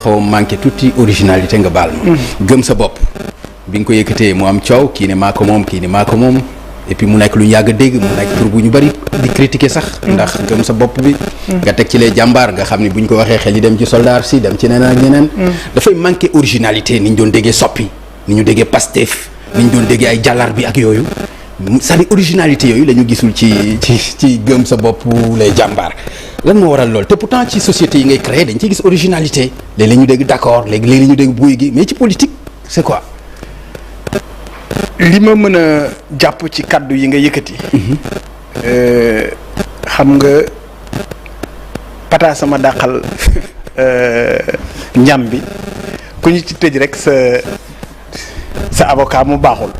xaw a manqué tuuti originalité nga baal ma. gëm sa bopp bi nga ko yëkkatee mu am coow kii ne maa ko moom kii ne maa ko moom et puis mu nekk lu ñu yàgg a dégg mu nekk tur bu ñu bëri di critiquer sax. ndax gëm sa bopp bi. nga teg ci les jàmbaar nga xam ne bu ñu ko waxee xel yi dem ci soldat si dem ci neneen ak ñeneen. dafay manqué originalité ni ñu doon déggee soppi ni ñu déggee Pastef ni ñu doon déggee ay jàllar bi ak yooyu c'est-à-dire originalité yooyu la ñu gisul ci gëm sa bopp les jàmbaar. lan moo waral lool te pourtant ci société yi ngay créer dañ ciy gis originalité léeg-léeg ñu dégg d'accord léegi ñu dégg buy gi mais ci politique c'est quoi. li ma mën a jàpp ci kàddu yi nga yëkkati. xam nga pata sama dàqal ñam bi ku ñu ci tëj rek sa avocat mu baaxul.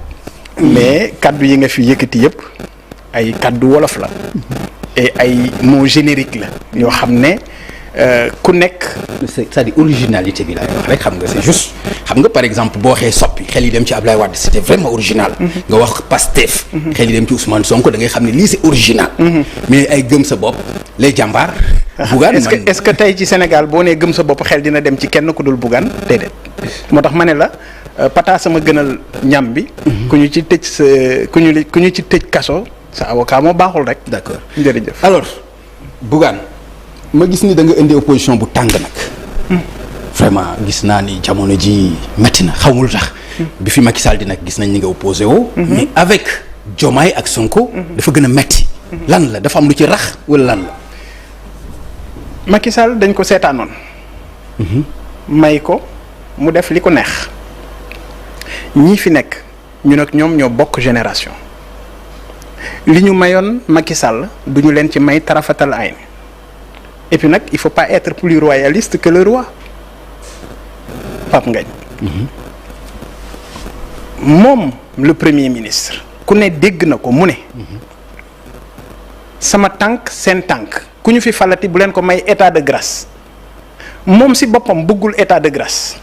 mais kàddu yi nga fi yëkkati yëpp ay kàddu wolof la. et ay mots génériques la yoo xam ne ku nekk. c'est-à-dire originalité bi laay wax rek xam nga c'est juste xam nga par exemple boo waxee soppi xel yi dem ci Ablaye Wade c'était vraiment original. nga wax Pastef. xel yi dem ci Ousmane Sonko da ngay xam ne lii c'est original. mais ay gëm sa bopp les jàmbaar. Bougane est-ce que tey ci Sénégal boo nee gëm sa bopp xel dina dem ci kenn ku dul Bougane déedéet. moo tax ma ne la pata sama gënal ñam bi. ku ñu ci tëj sa ku ñu ci tëj kaso. sa avocat moo baaxul rek. d'accord jërëjëf. alors Bougane ma gis ni da nga indi opposition bu tàng nag. vraiment gis naa ni jamono ji métti na xaw ma lu tax. bi fi Macky Sall di nag gis nañ ni nga opposé woo. mais avec Diomaye ak Sonko. dafa gën a métti. lan la dafa am lu ci rax wala lan la. Macky Sall dañ ko seetaanoon. may ko mu def li ko neex. ñii fi nekk ñu nag ñoom ñoo bokk génération. li ñu mayoon Macky Sall du ñu leen ci may tarafatal ay et puis nag il faut pas être plus royaliste que le roi Pape Ngagne. moom le premier ministre ku ne dégg na ko mu ne sama tànk seen tànk ku ñu fi falati bu leen ko may état de grâce moom si boppam bëggul état de grâce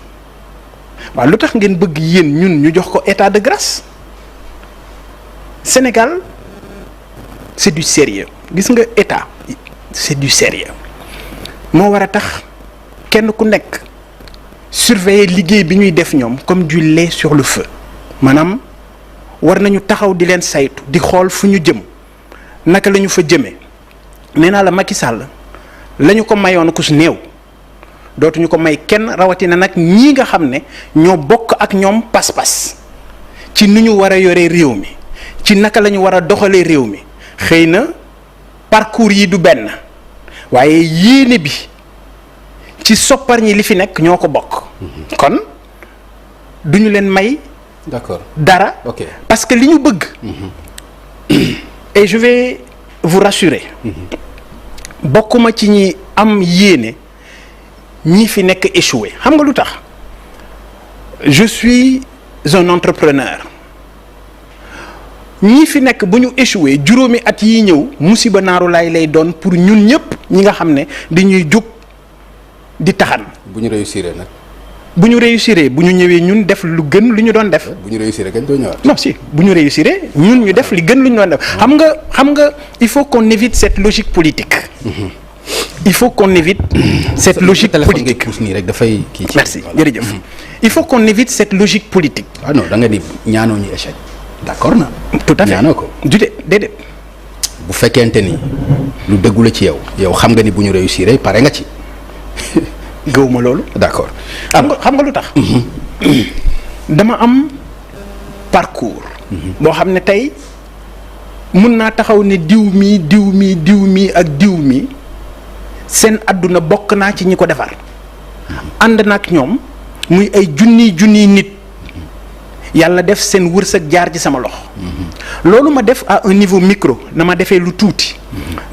waaw lu tax ngeen bëgg yéen ñun ñu jox ko état de grâce Sénégal. c'est du sérieux gis nga état c'est du sérieux moo war a tax kenn ku nekk surveiller liggéey bi ñuy def ñoom comme du lait sur le feu maanaam war nañu taxaw di leen saytu di xool fu ñu jëm naka la ñu fa jëmee nee naa la Macky Sall la ñu ko mayoon ku su néew dootuñu ko may kenn rawatina nag ñii nga xam ne ñoo bokk ak ñoom pas-pas ci ni ñu war a yoree réew mi ci naka la ñu war a doxalee réew mi. xëy na parcours yi du benn waaye yéene bi ci soppar ñi li fi nekk ñoo ko bokk. kon duñu leen may. d'accord dara. ok parce que li ñu bëgg. et je vais vous rassurer. bokkuma ci ñi am yéene ñi fi nekk échoué xam nga lu tax je suis un entrepreneur. ñii fi nekk bu ñu échoué juróomi at yi ñëw musiba naaru laay lay doon pour ñun ñëpp ñi nga xam ne dañuy jóg di taxan. bu ñu réussir nag. bu ñu réussir bu ñu ñëwee ñun def lu gën lu ñu doon def. bu ñu réussir kañ doo ñëwaat. non si bu ñu réussir ñun ñu def li gën lu ñu doon def. xam nga il faut qu'on évite cette logique politique. il faut qu'on évite cette logique politique. nii rek dafay kii ci. merci jërëjëf. il faut qu'on évite cette logique politique. ah non da nga ni ñaanoo ñu échec. d'accord na. tout à fait ñaanoo ko. déedéet. bu fekkente ni lu dëggu la ci yow xam nga ni bu ñu réussir pare nga ci. gëwuma loolu. d'accord. xam nga lu tax. dama am parcours. boo xam ne tey mun naa taxaw ne diw mi ak diw mi seen àdduna bokk naa ci ñi ko defar. ànd na ak ñoom muy ay junniy nit. yàlla def seen wërsëg jaar ci sama loxo. loolu ma def à un niveau micro na ma defee lu tuuti.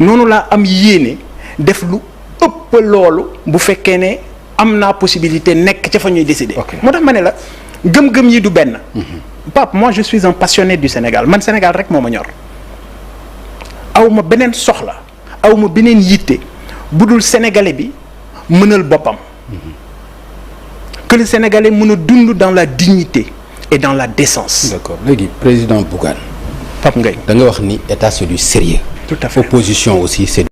noonu laa am yéene def lu ëpp loolu bu fekkee ne am naa possibilité nekk ca fa ñuy décider. moo tax ma ne la gëm-gëm yi du benn. Pape moi je suis un passionné du Sénégal man Sénégal rek moo ma ñor aw ma beneen soxla aw ma beneen yitte bu dul sénégalais bi mënal boppam. que le sénégalais mën a dund dans la dignité. et dans la décence. d'accord léegi président Bougane. Pape Ngagne da nga wax ni état c'est du sérieux. tout à fait opposition aussi c'est